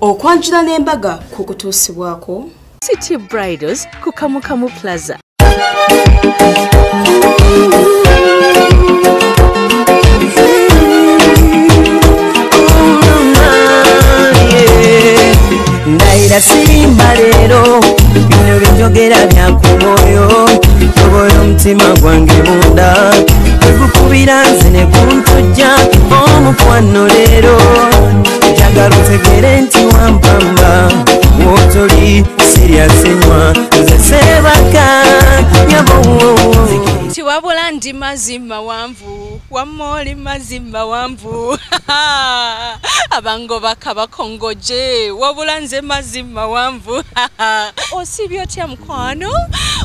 Okwanjula n'embaga kukutuusibwako City Bridals ku Kamukamu Plaza. Ndaira sirimba leero, bino byenjogera bya ku mwoyo, tobola omutima gwange munda, tegukubira nze ne guntujja omukwano leero, njagala otegere nti wampamba, w'otoli sirya sinywa, nze seebaka nyabo. Tiwabula ndi mazima wanvu, wamma oli mazima wanvu. Abango bakabakongoje, wabula nze mazima wanvu. Osibye otya mukwano?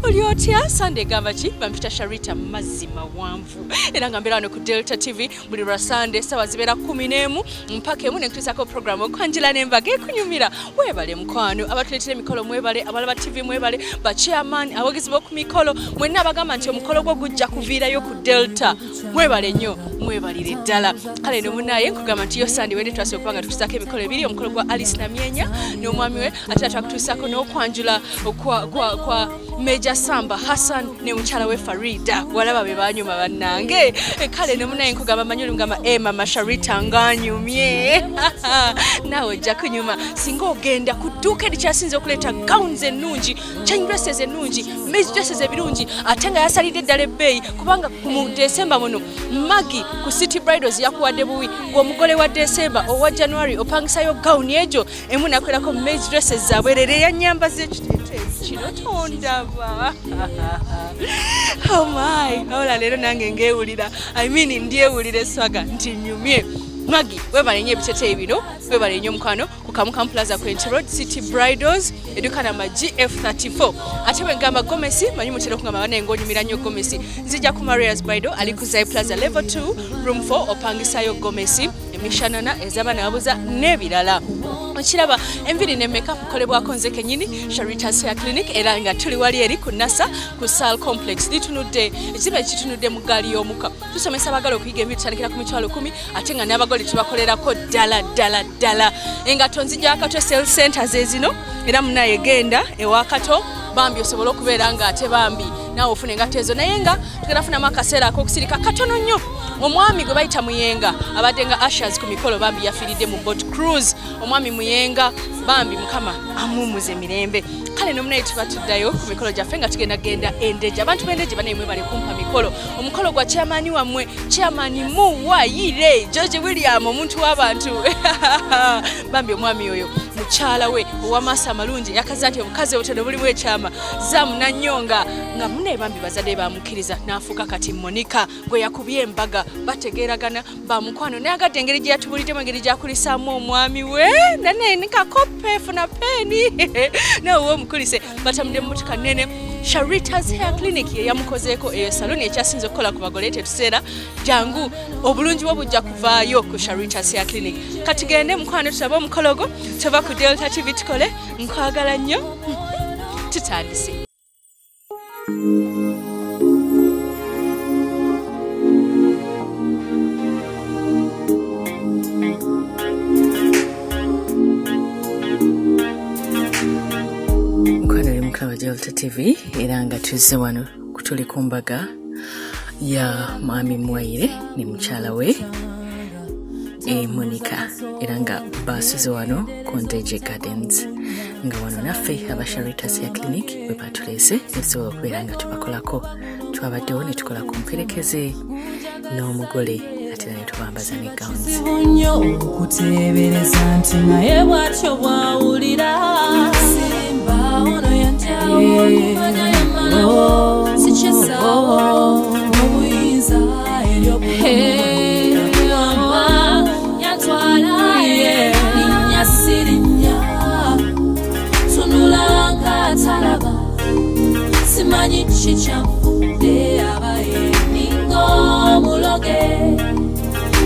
Oli otya? Sunday gamba ki? Bampita Sharita mazima wanvu. Era nga mbeera wano ku Delta TV buli lwa Sunday ssaawa zibeera 11 mpaka 1 nekutuusaako program okwanjula n'embaga ekunyumira. Weebale mukwano, abatuleetera emikolo mwebale, abalaba TV mwebale, ba chairman, abawagizi b'oku mikolo, mwenna abagamba nti omukolo gwo gujja kuviirayo ku Delta. Mwebale nnyo, mwebalire ddala. Kale no munnaye nkugamba nti yo Sunday wende twasobola okuba nga tutuusaako emikolo ebiri, omukolo gwa Alice Namyenya n'omwami we, ate twakutuusaako n'okwanjula kwa Major Samba Hassan ne mukyala we Farida. Walaba be banyuma bannange. Kale no munnaye nkugamba manyi oli mugamba mama Sharita nganyumye. Naawe ojja kunyuma singa ogenda ku dduuka erikyasinze okuleeta gowns ennungi, change dresses ennungi, maize dresses ebirungi, ate nga yasalidde ddala ebbeeyi, kubanga mu December muno Maggie ku City Bridals yakuwadde buwi ng'omugole wa December owa January opangisayo gown egyo emu nakwerako maize dresses zaabwe yanyambaza ekiteeteeyi kino tondaba. Oh my, ola leero nange ngeewulira, I mean ndyewulira eswaga nti nyumye. Maggie, webale nnyo ebiteeteeyi bino, webale nnyo mukwano ku Kamukamu Plaza Queen Road, City Bridals, edduka namba GF34. Ate bwe ngamba gomesi, manyi mutera okugamba bannaye ng'onyumira nnyo gomesi. Nzija ku Maria's Bridal ali ku Zai Plaza level 2 room 4 opangisayo gomesi, emishanana ez'abaana babuza n'ebirala. Okiraba enviiri ne makeup kukolebwako nze kennyini Sharita's Hair Clinic, era nga tuli wali eri ku NASA ku Sal Complex. Litunudde ekizimbe kitunudde mu ggaali y'omukka. Tusomesa abagala okuyiga enviiri tutandikira ku mitwalo 10 ate nga n'abagole tubakolerako ddala ddala ddala. Engatto nzija Kato Sales Center ze zino, era munnaye genda ewa Kato bambi osobole okubeera nga ate bambi naawe ofuna engatto ezo, naye nga tugenda funamu akaseera ak'okusirika katono nnyo. Omwami gwe bayita Muyenga abadde nga ushers ku mikolo bambi yafiiridde mu boat cruise. Omwami Muyenga bambi Mukama amuwummuze mirembe. Kale no munaye tuba tuddayo ku mikolo gyaffe nga tugenda genda Endeje. Abantu b'Endeje bannaye mwebale kumpa mikolo. Omukolo gwa chairman wammwe, chairman Muwayire George William, omuntu w'abantu. Bambi omwami oyo mukyala we ow'amaaso amalungi yakaza nti obukazi obutono bulimu ekyama Zamu Nanyonga, nga munnaye bambi bazadde bamukkiriza n'afuuka kati Monica gwe yakubye embaga. Bategeeragana bamukwano, naye agadde engeri gye yatubuliddemu engeri gy'akulisaamu omwami we nane nikakope funa peeni nawe omukulise. Batambudde mu mmotoka nnene. Sharita's Hair Clinic ye yamukozeeko eyo saluni ekyasinze okukola ku bagole tetuseera. Jangu obulungi bwo bujja kuvaayo ku Sharita's Hair Clinic. Katugende mukwano tulabe omukolo gwo, tuva ku Delta TV tukole. Nkwagala nnyo, tutandise. Delta TV era nga tuzze wano kutuli ku mbaga ya mwami Muwayire ne mukyala we Monica, era nga basuze wano ku Ndeje Gardens, nga wano naffe aba Sharita's Hair Clinic bwe batuleese netusobola okubeera nga tubakolako. Twabaddewo ne tukola ku mperekeze n'omugole ate era ne tubambaza ne gowns. Nnyo okuteebereza nti naye bw'atyo bw'awulira. Simanyi kikyanfudde abaye ninga omuloge,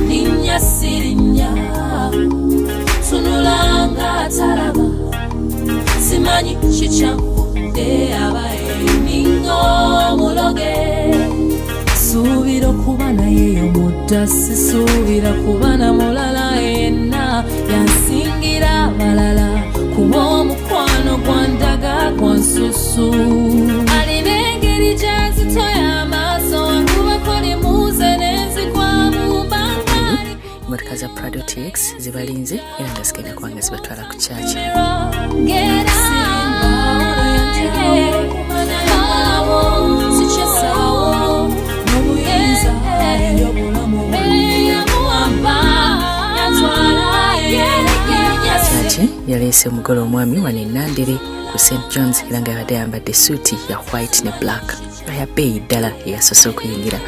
linnya sirinnya, tunula ng'atalaba, simanyi kikyanfudde abaye ninga omuloge. Suubira okuba naye omudda, sisuubira kuba na mulala yenna, yansingira abalala. TX zibalinze era nga zigenda kubanga zibatwala ku church. Church yaleese omugole omwami wano e Nandere ku St John's era nga yabadde ayambadde suuti ya white ne black nga ya bbeeyi ddala eyasoose okuyingira.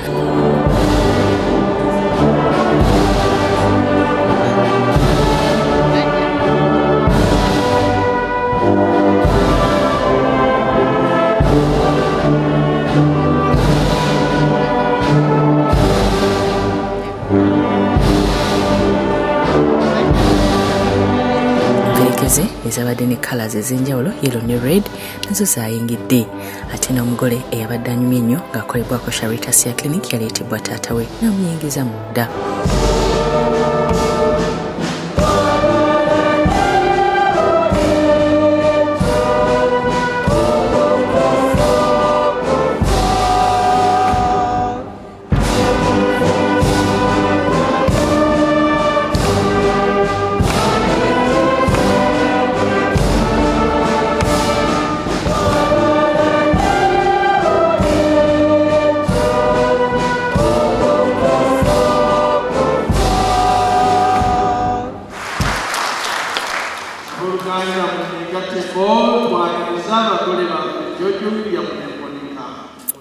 Ezabadde ne colours ez'enjawulo yellow ne red nazo zaayingidde. Ate n'omugole eyabadde anyumye ennyo ng'akolebwako Sharita Clinic yaleetebwa taata we n'amuyingiza munda.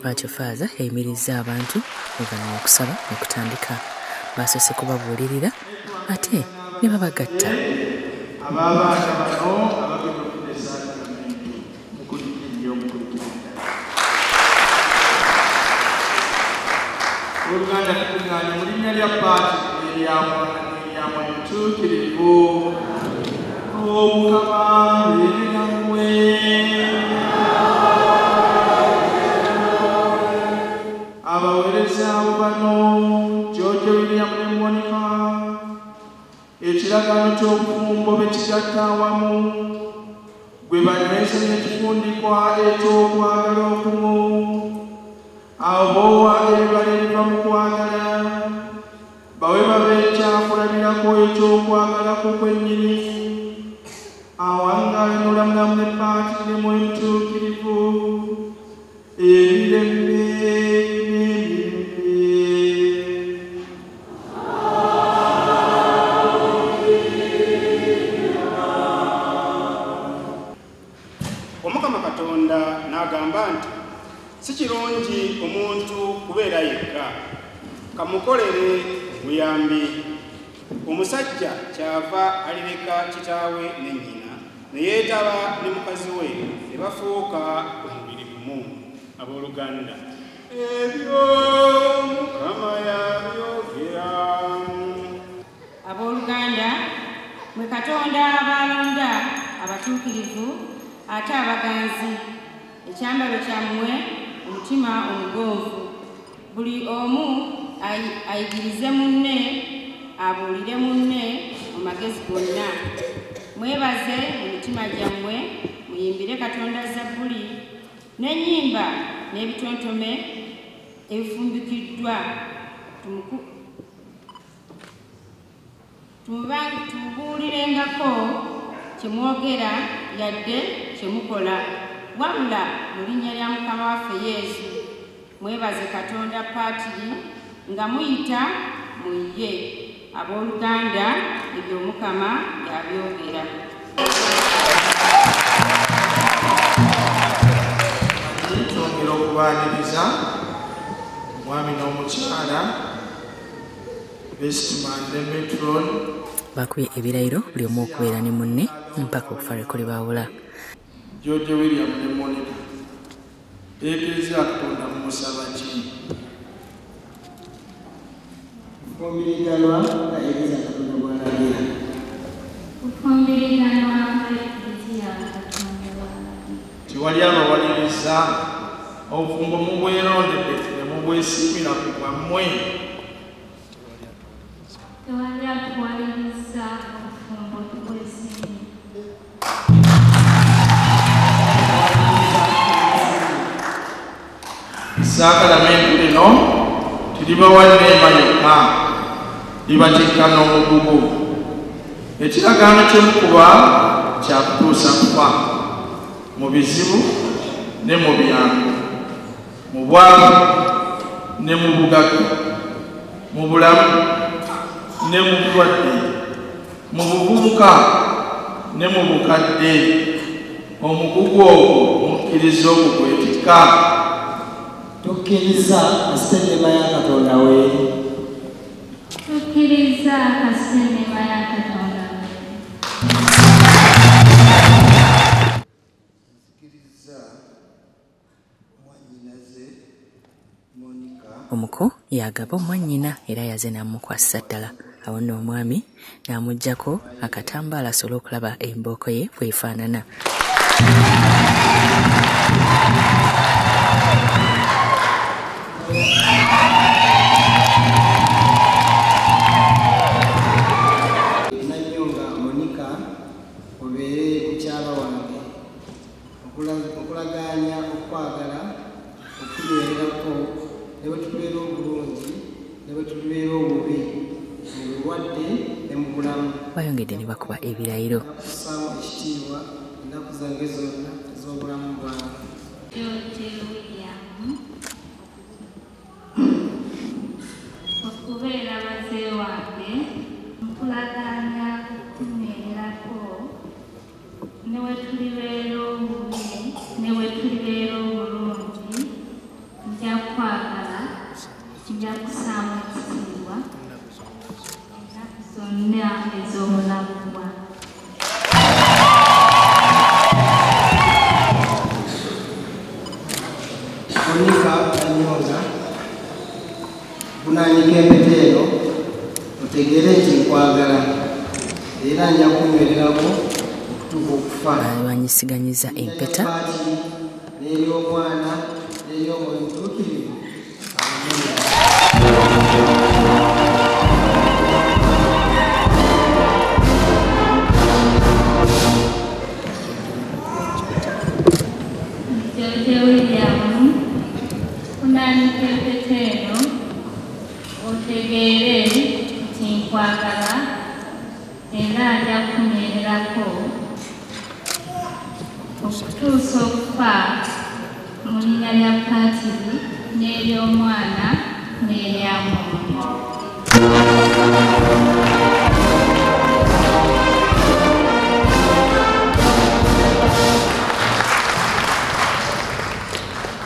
Bw'atyo Faaza yayimirizza abantu oluvannyuma okusaba okutandika. Basoose kubabuulirira ate ne babagatta. Abaana bano abagenda okufuna esaakamenti mukulikiriyo mukulikirira. Oluganda tukuŋŋaanye mu linnya lya Paati n'erya Mwana n'erya Mwoyo Mutuukirivu. Omukama abeere nammwe. Abaweereza abo bano George William ne Monica ekiragaano ky'obufumbo be kigatta awamu gwe banyweze n'ekifundikwa eky'okwagala okumu abo boowa ebibala ebiva mu kwagala bawe babe ekyakulabirako eky'okwagalako kwennyini awangaale n'olamulamu ne Paati ne Mwoyo Mutuukirivu ebirembe n'emirembe. Omukama Katonda n'agamba nti si kirungi omuntu kubeera yekka, kamukolere omuyambi. Omusajja kyava alireka kitaawe ne nnyina ne yeetaba ne mukazi we ne bafuuka omubiri gumu. Abooluganda, ebyo Mukama yabyogera. Abooluganda, mwe Katonda abalonda abatuukirivu ate abaganzi, ekyambalo kyammwe omutima omugonvu. Buli omu ayigirize munne, abuulire munne mu magezi gonna. Mwebaze mu mitima gyammwe, muyimbire Katonda zabbuli n'ennyimba n'ebitontome ebifumbikiddwa. Tumubuulirengako kye mwogera yadde kye mukola, wabula mu linnya lya Mukama waffe Yesu. Mwebaze Katonda Paatiri nga muyita mu ye. Abooluganda, ebyo Mukama yabyogera. Twongera okubaaniriza omwami n'omukyala Bestman ne Metron. Bakubye ebirayiro buli omu okubeera ne munne mpaka okufa lwe kulibaawula. George William ne Monica, Eklezia Katonda mumusaba ki? Kufumbiriganwa nga Eklezia Katonda bw'alagira. Kufumbiriganwa nga Eklezia Katonda bw'alagira. Tewali abawaliriza, obufumbo mubwerondedde ne mubwesiimira ku bwammwe. Tewali atuwaliriza, obufumbo tubwesiimira. Saakalamentu lino tiribawa nneema yokka, libatikka n'omugugu. Ekiragaano kye mukuba kya kutuusa kufa mu bizibu ne mu byangu, mu bwavu ne mu bugagga, mu bulamu ne mu bulwadde, mu buvubuka ne mu bukadde. Omugugu ogwo mukkiriza okugwetikka? Tukkiriza kasita enneema ya Katonda weeri. Tukkiriza kasita enneema ya Katonda weeri. Nzikiriza mwannyinaze Monica. Omuko yagaba omwannyina era yaze n'amukwasisa ddala. Awo nno omwami n'amuggyako akatambaala asobole okulaba embooko ye bw'efaanana. Nanyonga Monica obeere mukyala wange, okulagaanya okwagala, okunywererako ne bwe tubeera obulungi ne bwe tubeera obubi, mu bulwadde ne mu bulamu. Bayongedde ne bakuba ebirayiro. Nakussaamu ekitiibwa ennaku zange zonna ez'obulamu bwange. George William okubeera baze wange, nkulagaanya okunywererako ne bwe tulibeera obubi ne bwe tulibeera obulungi, nja kukwagala, nja kussaamu ekitiibwa ennaku zonna ez'obulamu bwange. Monica Nanyonga, bunaanyika empeta eno otegeere nti nkwagala era nja kunywererako okutuuka okufa. Balwanyisiganyiza empeta. N'ery'omwana n'ery'omwoyo Mutuukirivu. Amiina. George William, kunaanyika empeta eno otegeere nti nkwagala era nja kunywererako okutuusa okufa mu linnya lya Patiri n'ery'Omwana n'erya Mwoyo.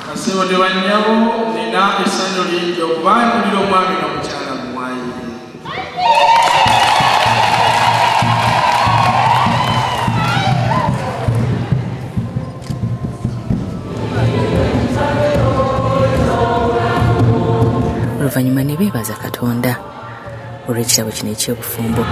Basebo ne bannyabo, nina essanyu lingi okubanjulira omwami n'omukyala muwaayire. Oluvannyuma ne beebaza Katonda olw'ekirabo kino eky'obufumbo.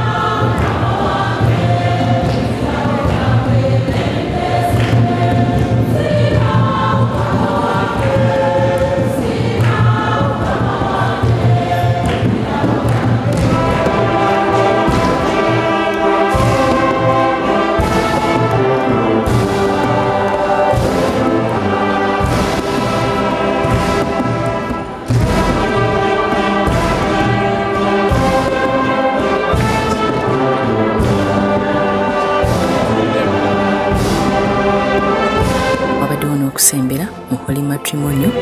Wabaddewo n'okusembera mu Holy Matrimonial.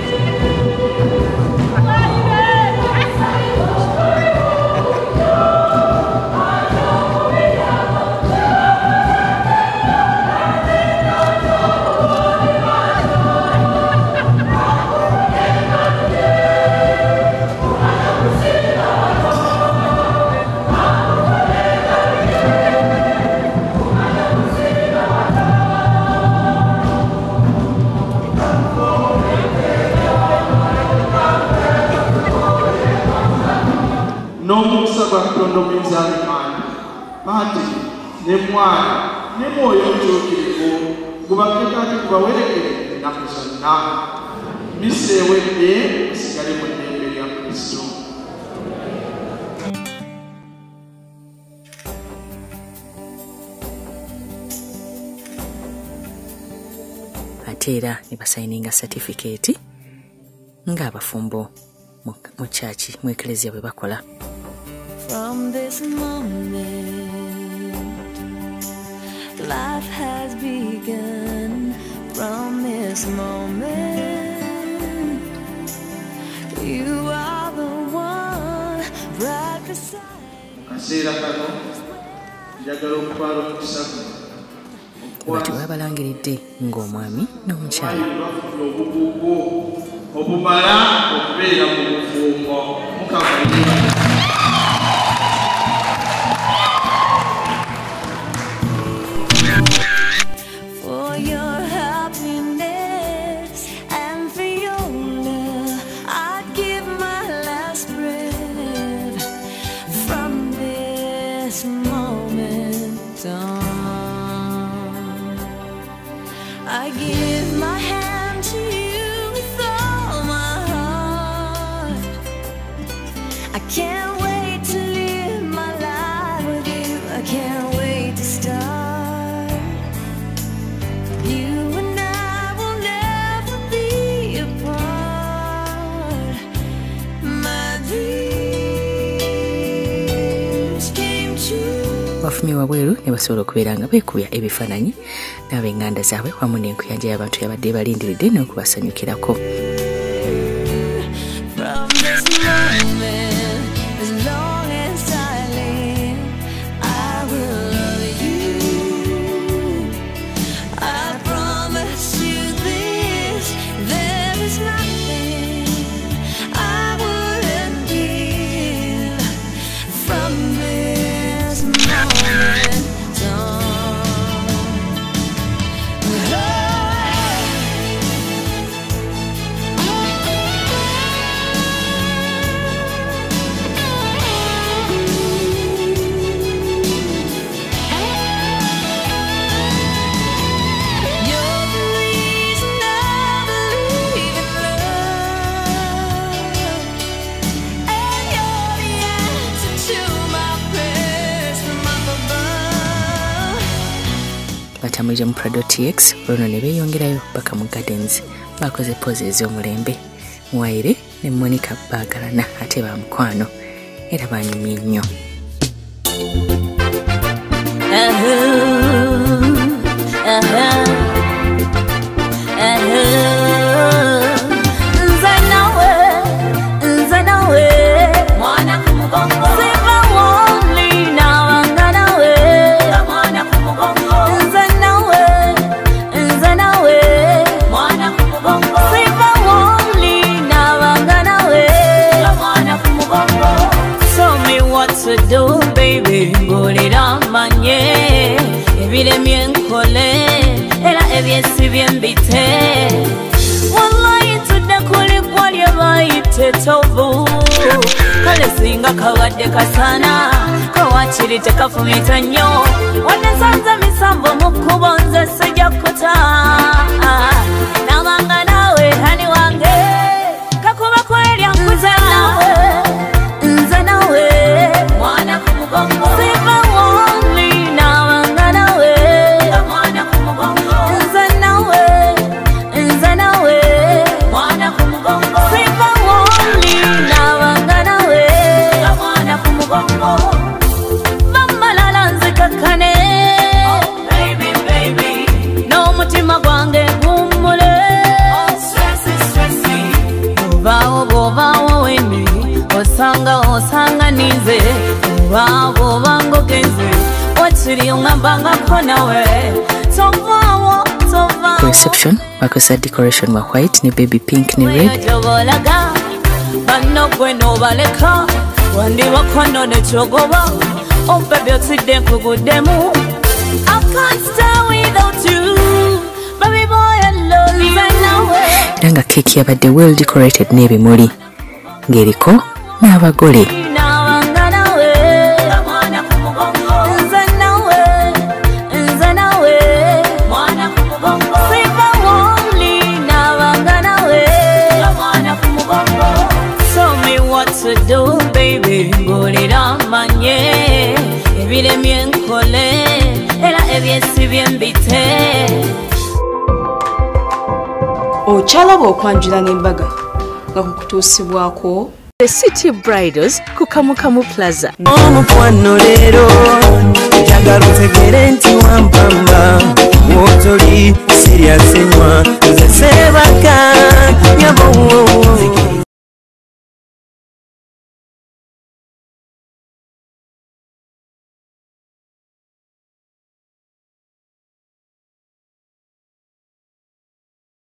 N'omukisa gwa Katonda omuyinza w'amaanyi, Patiri ne Mwana ne Mwoyo Mutuukirivu gubakkeko ate gubawerekere ennaku zonna. Misa ewedde, musigale mu ddembe lya Kristo. Ate era ne basayininga satifikeeti ng'abafumbo mu kyaki mu eklezia bwe bakola. From this moment, Life has begun from this moment. You are the one right beside. Bati babalangiridde ng'omwami n'omukyala. Obumala okubeera mu bufumbo Mukama. For your happiness and for your love, I'd give my last breath from this moment on. I give my hand to you with all my heart. I can't wait to live my life with you. I can't wait to start. You and I will never be apart. My dreams came true. Bafumye wabweru ne basobola okubeera nga beekubya ebifaananyi n'ab'enganda zaabwe wamu n'enkuyanja y'abantu yabadde balindiridde n'okubasanyukirako. From this moment, as long as I live, I will love you. I promise you this, there is nothing I wouldn't give from this moment on. You're the reason I believe in love, and you're the answer to my prayers from up above. Batambulira mu Prado TX olwo ne beeyongerayo paka mu Gardens. Bakoze pose ez'omulembe. Muwaire ne Monica baagalana ate ba mukwano era banyumye nnyo. Nze nawe, nze nawe, mwana ku mugongo. Siva woli nabanga nawe, mwana ku mugongo. Nze nawe, nze nawe, mwana ku mugongo. Siva woli nabanga nawe, mwana ku mugongo. Tell me what to do, baby, ngulira manye ebiremye nkole era ebyesibye mbite. Wallahi tudde kuligwa lye bayita ettovu, kale singa kabadde kasana kawakiri tekafumita nnyo. Wadde nsanze misanvu mu kkubo nze sijja kuta, nabanga naawe hani wange kakuba kwerya nkuta. Nze nawe, mwana ku mugongo. Siva woli nabanga nawe, mwana ku mugongo. Nze nawe, nze nawe, mwana ku mugongo. Siva woli nabanga nawe, mwana ku mugongo. Bambalala nzikakkane, oh baby baby, n'omutima gwange gummule. Oh stressy stressy, obaawo bw'obaawo wendi, osanga osanga ninze, obaawo obanga ogenze, wakiri oŋŋambangako nawe, tovaawo tovaawo. Ku reception bakozesa decoration wa white ne baby pink ne red. Gy'obolaga banno gwe n'obaleka, wandibako ne kyogoba, oh baby otidde nkuguddemu. I can't stay without you, baby boy I love you. Era nga keeki yabadde well decorated n'ebimuli ng'eriko n'abagole. Nabanga nawe, mwana ku mugongo. Nze nawe, nze nawe, mwana ku mugongo. Siva woli nabanga nawe, mwana ku mugongo. Tell me what to do, baby, ngulira manye ebiremye nkole era ebyesibye mbite. Okyalaba okwanjula n'embaga nga kukutuusibwako. The City Bridals ku Kamukamu Plaza. Omukwano leero njagala otegere nti wampamba wotoli sirya sinywa nze sebaka nyabo.